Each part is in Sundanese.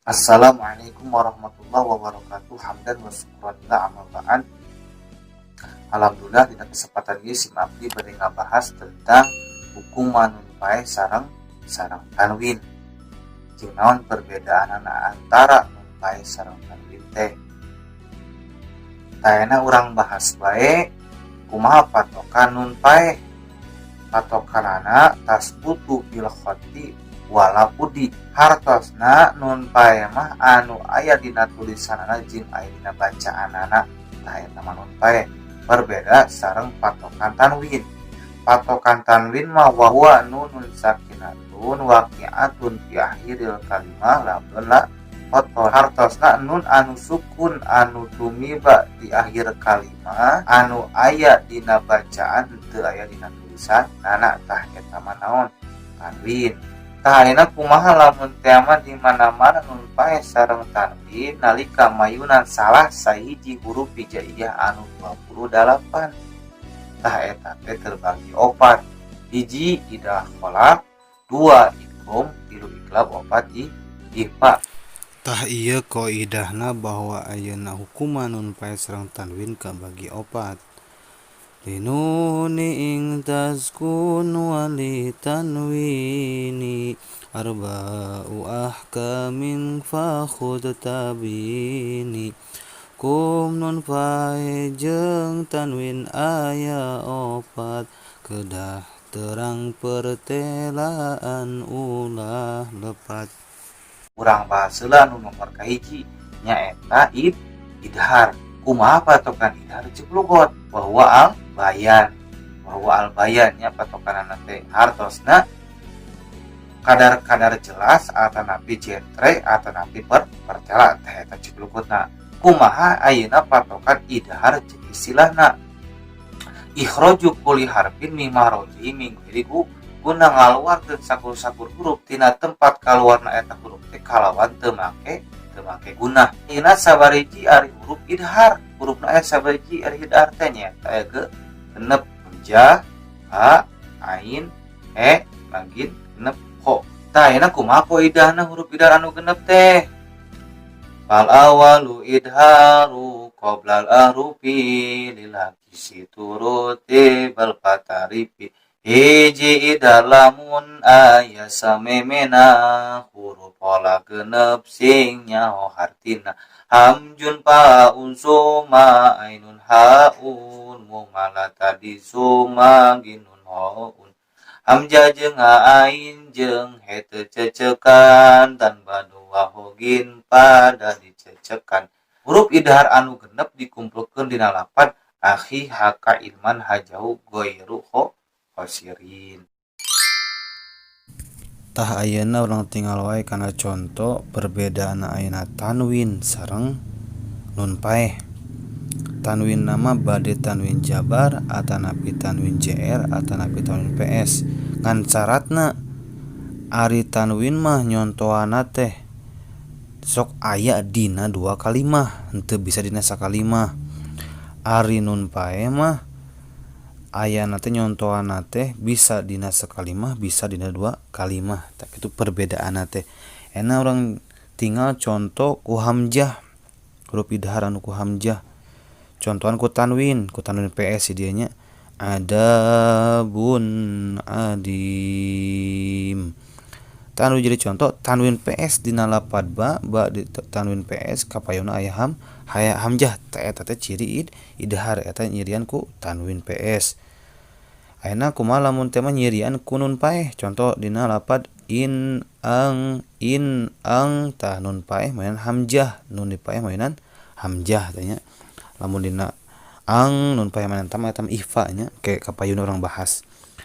Assalamualaikum warahmatullahi wabarakatuh. Hamdan wa syukranillah, amma ba'd. Alhamdulillah, dina kesempatan ini sim abdi bade ngabahas tentang hukum nun paeh sareng sareng tanwin, jeung naon perbedaanana antara nun paeh sareng tanwin teh. Tah, ayeuna urang bahas bae kumaha patokan nun paeh. Patokanana tasbutu bil khoti wal lafdzi, hartosna nun paeh mah anu aya dina tulisanana jeung aya dina bacaanana. Tah, eta mah nun paeh, berbeda sareng patokan tanwin. Patokan tanwin mah wahuwa nunun sakinatun waqi'atun fi akhiril kalimah lafdzan la khotton, hartosna nun anu sukun anu tumiba di akhir kalimah anu aya dina bacaan, teu aya dina tulisan nana. Tah, eta mah naon? Tanwin. Tah, ayeuna kumaha lamun teh mah di mana-mana nun paeh sareng tanwin nalika mayunan salah sahiji huruf hijaiyah anu 28? Tah, eta teh terbagi opat: hiji, idgham khalaf, dua, idgham, tilu, iqlab, opat, ikhfa. Tah, ieu kaidahna bahwa ayeuna hukuman nun paeh sareng tanwin kabagi opat. Linuni in taskun wali tanwini arba'u ahkamin fakhud tabini. Kum nun paeh jeung tanwin aya opat, kedah terang pertelaan, ulah lepat. Urang bahas heula nu nomor kahiji, nyaeta idhar. Kumaha patokan idhar cek lugot? Bahwa al bayan, bahwa al bayan nya patokanana teh, hartosna kadar-kadar jelas atanapi jentre atanapi pertela. Teh, eta cek lugotna. Kumaha ayeuna patokan idhar cek istilahna? Ikhraju kulli harfin min makhrajihi min ghairi guna, ngaluarkeun sakur-sakur huruf tina tempat kaluarna eta huruf teh kalawan teu make gunah. Ayeuna sabariji ari huruf idhar, hurufna aya sabariji ari idhar teh, nyaeta aya genep: hamzah, ha, ain, he, bagin, genep, kho. Tah, ayeuna kumaha kaidahna huruf idhar anu genep teh? Fal awalu idharu qoblal ahrufi lilakisi turuti bal fatarifi. Hiji, idhar lamun aya samemena huruf pola genep, sing nyaho hartina: hamjun, faun, suma ainun, haun, muhmalah tadi suma ginun, houn. Hamzah jeung ain jeung he teu cecekan, tanpa dua hogin pada dicecekan. Huruf idhar anu genep dikumpulkeun dina lapad akhi haka ilman hajahu ghairu khosirin. Tah, ayeuna urang tinggal wae kana conto perbedaan ayeuna tanwin sareng nun paeh. Tanwin mah bade tanwin jabar atanapi tanwin jr atanapi tanwin PS, ngan syaratna ari tanwin mah nyontohanna teh sok aya dina dua kalimah, henteu bisa dina sakalimah. Ari nun paeh mah ayana teh nyontohanna teh bisa dina sakalimah, bisa dina dua kalimah. Tah, kitu perbedaanna teh. Enak urang tinggal contoh ku hamzah, huruf idhar anu ku hamzah, contohan ku tanwin PS dieu nya, adabun adim. Tah, anu jadi contoh tanwin PS dina lapad ba, ba di tanwin PS kapayunna aya aya hamzah. Tah, eta teh ciri idhar, eta nyirian ku tanwin PS. Ayeuna kumaha lamun teh mah nyirian ku nun paeh? Contoh dina lapad in ang, in ang. Tah, nun paeh mainan hamzah, nun di paeh mainan hamzah teh nya. Lamun dina ang, nun paeh mainan tam, eta mah ikhfa nya, ke kapayun urang bahas.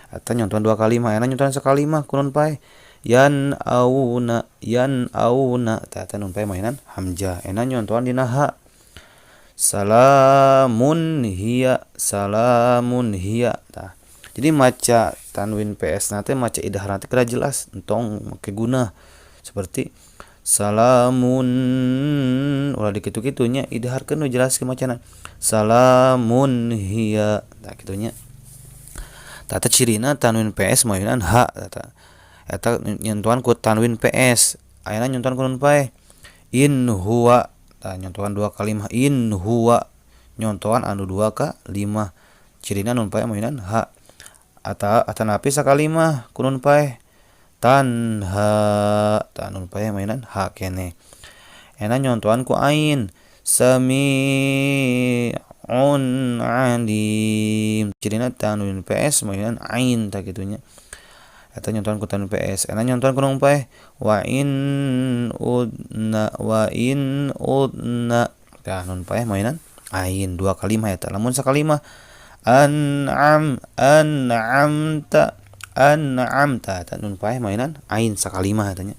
Eta nyontohan dua kalimah. Ayeuna nyontohan sakalimah ku nun paeh, yan auna, yan auna. Tah, eta nun paeh mainan hamzah. Ayeuna nyontohan dina ha, salamun hiya, salamun hiya. Tah, jadi maca tanwin PS na teh, maca idhar teh kedah jelas, entong make gunah seperti salamun, ulah dikitu-kitu nya. Idharkeun nu jelas ke macana, salamun hiya. Tah, kitu nya. Tah, eta cirina tanwin PS mayunan ha. Eta eta nyentuhan ku tanwin PS. Ayeuna nyentuhan ku nun paeh. In huwa tah nyontohan dua kalimah in huwa nyontohan anu 2 ka 5 cirina nun paeh mainan ha atanapi sakalimah ku nun paeh tanha tah nun paeh mainan ha keneh. Ena nyontohan ku ain sami'un alim cirina tanwin PS mainan ain tah kitu nya. Eta nyontohan ku tanwin PS. Ena nyontohan ku nun paeh wa in udna wa in udna tah nun paeh mainan ain dua kalimah eta. Lamun sakalimah an'am an'amta an'amta eta nun paeh mainan ain sakalimah eta nya.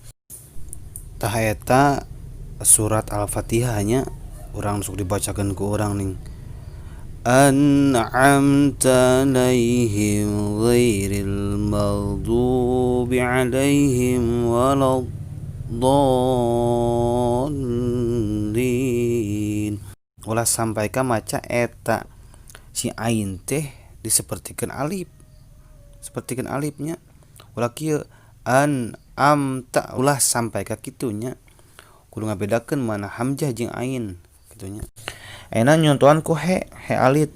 Tah eta surat Al-Fatihah nya urang sok dibacakeun ku urang ning an'amta alaihim ghairil maghdubi alaihim waladdallin. Ulah sampai ka maca eta si ain teh disepertikeun alif, sepertikeun alifnya ulah kieu an amta ulah sampai ka kitu nya, kudu ngabedakeun mana hamzah jeung ain kitu nya. Ayeuna nyontohan ku he, he alit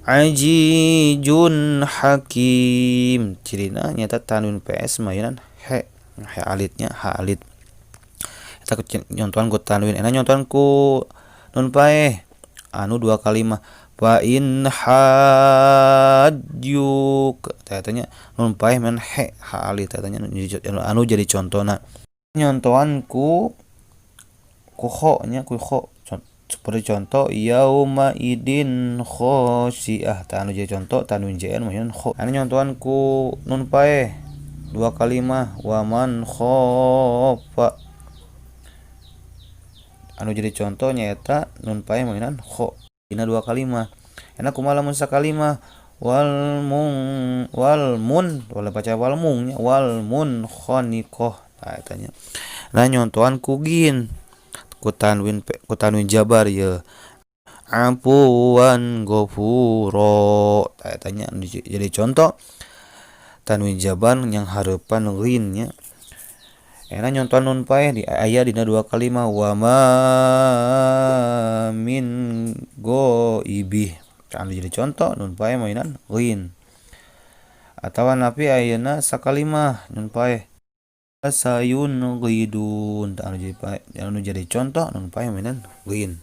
ajijun hakim cirina nyata tanwin PS mainan he, he alitnya ha alit eta nyontohan ku tanwin. Ayeuna nyontohan ku nun paeh anu dua kalimah fa in hajjuk tah eta nya nun paeh men he ha alit eta nya anu jadi contona. Nyontohan ku kho nya, ku kho seperti contoh yauma idin khosiah tah anu jadi contoh tanwin jn maksudna kho. Anu nyontohan ku nun paeh dua kalimah wa man khofa anu jadi contoh nyaeta nun paeh mainan kho dina dua kalimah. Enak kumaha lamun sakalimah wal mung wal mun wala baca wal mung nya wal mun khaniqah tah eta nya. Nah nyontohan ku gin ku tanwin ku tanwin jabar ye afuwan ghafuro tah eta nya jadi contoh tanwin jabar yang hareupan ghin nya. Enak nyontohan nun paeh di aya dina dua kalimah wa ma min ghaibih anu jadi contoh nun paeh mainan ghin. Atawa napi ayeuna sakalimah nun paeh sayun ghidun anu jadi paeh anu jadi contoh nun paeh mainan ghin.